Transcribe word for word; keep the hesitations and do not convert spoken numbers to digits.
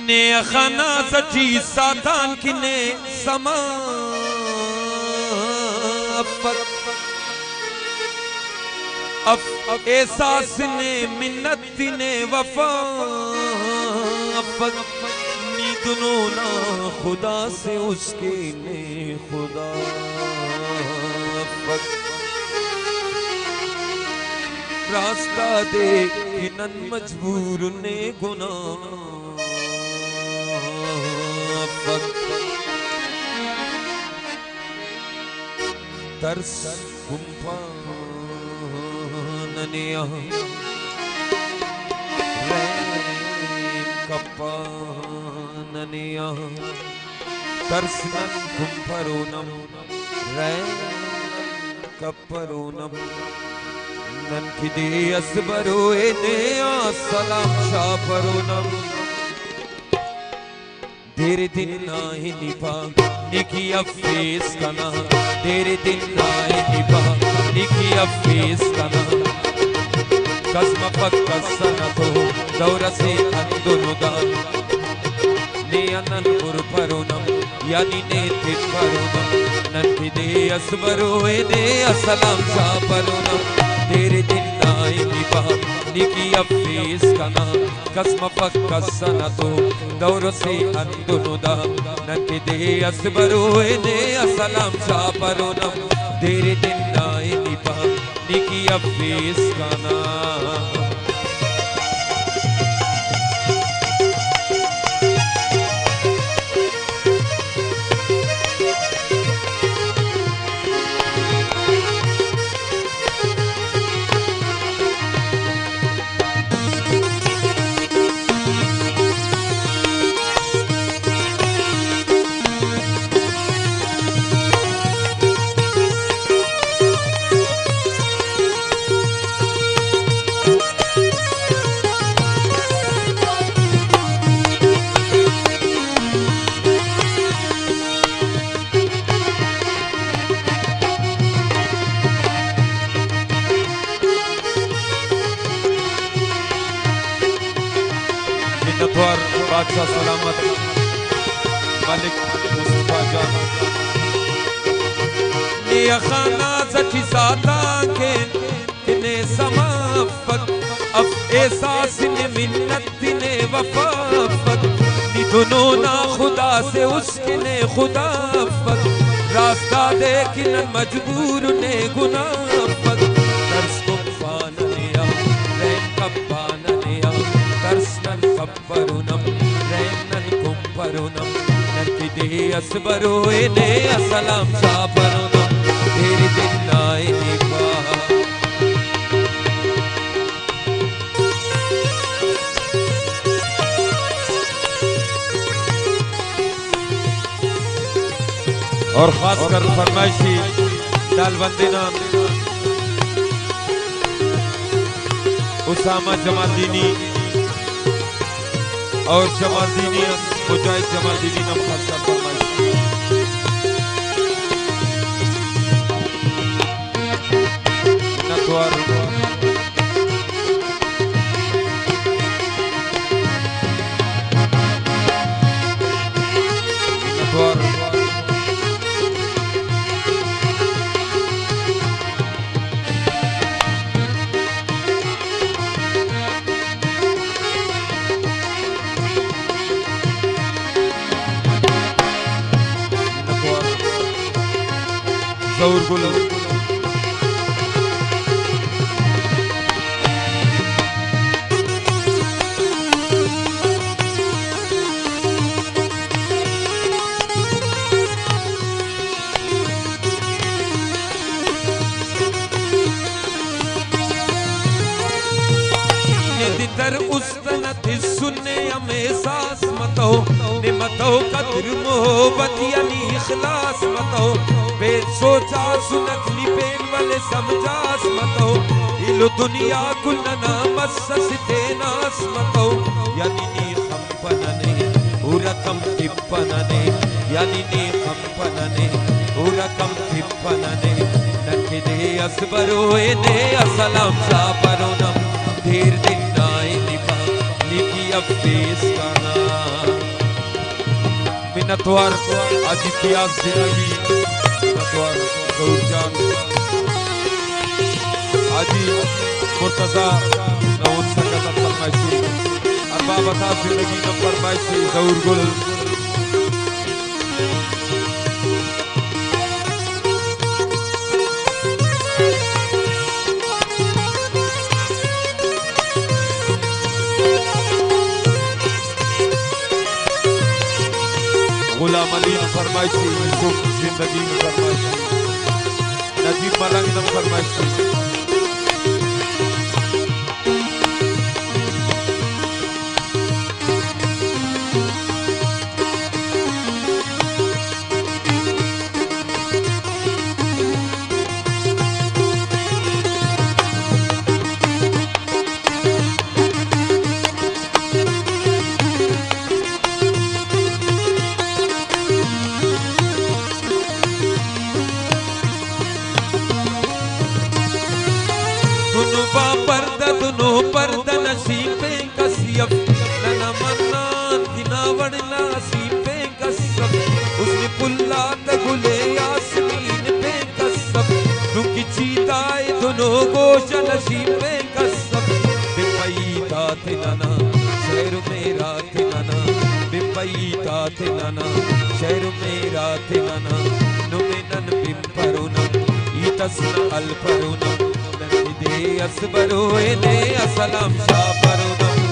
نے اخا ناز اٹی ساتان کنے سما افک۔ اف احساس نے منت نے وفا افک۔ نی دنو نا خدا سے اس کے نے خدا افک۔ راستہ دے کہ نن مجبور نے گناہ افک۔ ترس کمپا ننے آ، رحم کپا ننے آ۔ ترس نن کمپرونم، رحم نن کپرونم۔ نن کہ دے اس بروئے نے آ سلام شاپرونم۔ دیر دن نا ہنی پا نکی افیس کنا، دیر دن نا ہنی پا نکی افیس کنا۔ کس مفک کس ئنا تو دور اسے ہندن دا۔ نے آ نن پر پرونم، یعنی نے تن پرونم۔ نن کہ دے اس بروئے نے آ سلام شاپرونم۔ دیر دن نا ہنی پا نکی افیس کنا۔ کس مفک کس ئنا تو دور سے ہندن دا۔ نن کہ دے اس بروئے نے آ سلام شاپرونم۔ دیر دن نا ہنی پا نکی افیس کنا۔ منتوار بادشاہ سلامت، ملک مصطفیٰ جان۔ نے اخا ناز اٹی ساتان کین کنے سما افک۔ اف احساس نے منت نے وفا افک۔ نی دنو نا خدا سے اس کنے خدا افک۔ راستہ دے کہ نن مجبور نے گناہ افک۔ ترس کمپا ننے آ، رحم کپا ننے آ۔ ترس نن کپرونم، رحم نن کمپرونم۔ نن کہ دے اس بروئے نے آ سلام شاپرونم۔ دیر دن نا ہنی پا اور خاص کر فرمائشی دال بندے نا اسامہ جمالدینی اور جمالدینی، مجاہد جمالدینی نا خاص کر فرمائش۔ نتوار۔ نتوار۔ ظہور گل۔ ندی در استن تسنے ہم احساس متو، نمتو قدر محبت یعنی اخلاص متو۔ پین سوچا سنک نی پین ولے سمجھاس متو۔ ایلو دنیا کل ننا مس اسہ تیناس متو۔ یعنی نی خن پنہ نے، او رقم تپنہ نے، یعنی نی خن پنہ نے، او رقم تپنہ نے۔ نن کہ دے اس بروئے نے آ سلام شاپرونم۔ دیر دن نا ہنی پا نی کہ افیس کنا۔ منتوار حاجی فیاض زندگی، منتوار ظہور جان، حاجی مرتضی نا ہن سنگت آتا فرمائشی، ارباب عطا زندگی نا فرمائشی ظہور گل۔ غلام علی نا فرمائش ء، یوسف زندگی نا فرمائش ء، نجیب ملنگ نا فرمائش ء۔ دنو با پردہ، دنو پردہ نشی پین کس اف، ننا منان تینا وڑ نا سی پین کس اف، حسن پھل آتا گل یاسمین پین کس اف، دنکہ چیتا ء دنو گوشہ نشی پین کس اف، بے پئی تا تننا شعر میرا تننا، بے پئی تا تننا، شعر میرا تننا، نمے نن بنپرونم، ہیت اس نہ الپرونم، نن دے اس بروئے نے اسلام شاہ پرونم،